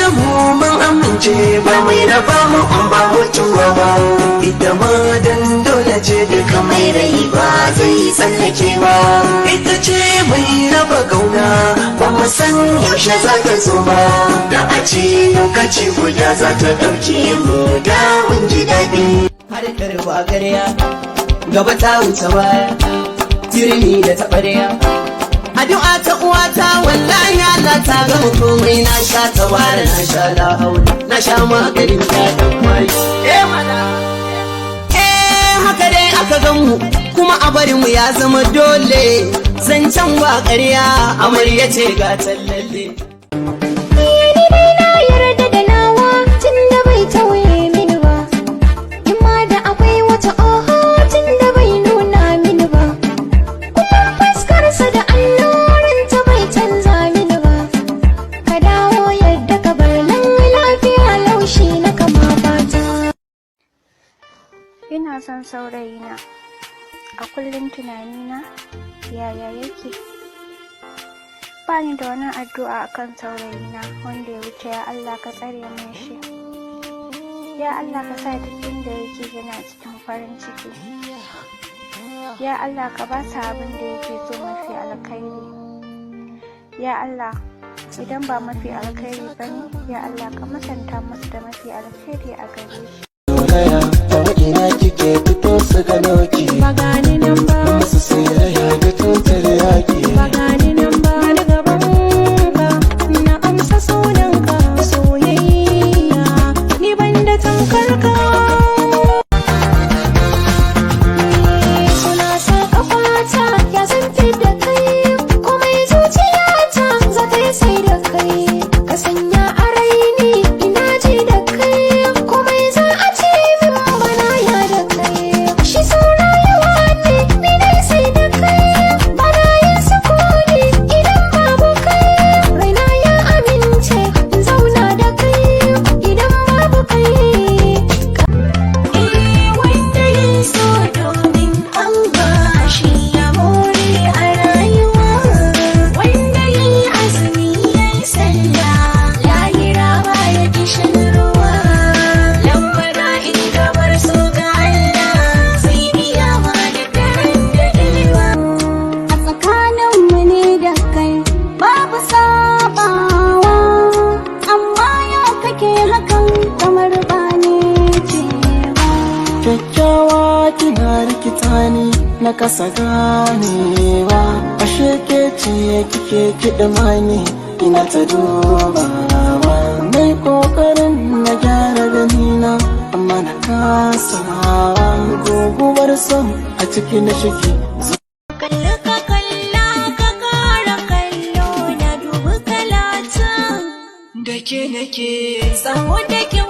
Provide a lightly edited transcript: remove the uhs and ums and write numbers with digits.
samu mun amince, ba mai raba mu in ba mutuwa ba. Ita ma dan dole ce, duka mai rai ba zai tsallake ba. Ita ce mai raba gauna, ba mu san yaushe za ta zo ba. Da a ce lokaci guda za ta ɗauke mu, da mun ji daɗi. Harkar ba karya, gaba ta wuce baya, turmi da taɓarya. Addu'a ta uwata, wallahi Allah ta gama komai. Na sha tabara, na sha lahaula, na sha maganin daɗin mai. Eh mana, eh haka dai aka gan mu, kuma a bari mu ya zama dole. Zancen ba ƙarya, amarya ce ga tallalle. Ni dai na yarda da nawa, tun da bai tauye mini ba. In ma da akwai wata, oho, tun da bai nuna mini ba. Kullum fuskarsa da annurin ta bai canza mini ba. Ka dawo yadda ka bar nan lafiya, laushi na kama fata. Ina son saurayina. A kullum tunanina yaya yake. Ba ni da wani addu'a akan saurayina wanda ya wuce "Ya Allah, ka tsare min shi. Ya Allah, ka sa duk inda yake yana cikin farin ciki. Ya Allah, ka ba sa abin da yake so mafi alkhairi. Ya Allah, idan ba mafi alkhairi ba ne, ya Allah, ka musanta masa da mafi alkhairi a gare shi." Zolaya ta ina kike, fito su gano ki. Ba gani nan ba. Musu sayaya da tutar yaki. Ba gani nan ba. Ni gaban ka na amsa sunanka, soyayya ni ban da tamkar ka. Suna sa kafata ya zan da kai, komai zuciyata za ta yi sai da kai. Ka sanya a raini ina ji da kai, komai za a ce min bana ya da kai. Shi sau rayuwa ne, ni dai sai da kai, bana yin sukuni idan babu kai. Raina ya amince in zauna da kai idan babu kai. Wanda ya so domin Allah shi ya more a rayuwa. Wanda ya yi azumi ya yi sallah, lahira ba ya kishin ruwa. Lambara in gabar so ga Allah zai biya ma da daren daɗewa. A tsakaninmu ne da kai babu sabawa, amma ya kake hakan kamar ba ni ce ba. Kyakkyawa kina rikita ni, na kasa ganewa. Ashe ke ce kike kiɗima ni, ina ta dubawa. Mai kokarin na gyara ganina, amma na kasawa. Guguwar son a ciki na shiki. Kalla ka kalla ka kara kallo na, dubi kalata. Da ke nake. Saboda kyau.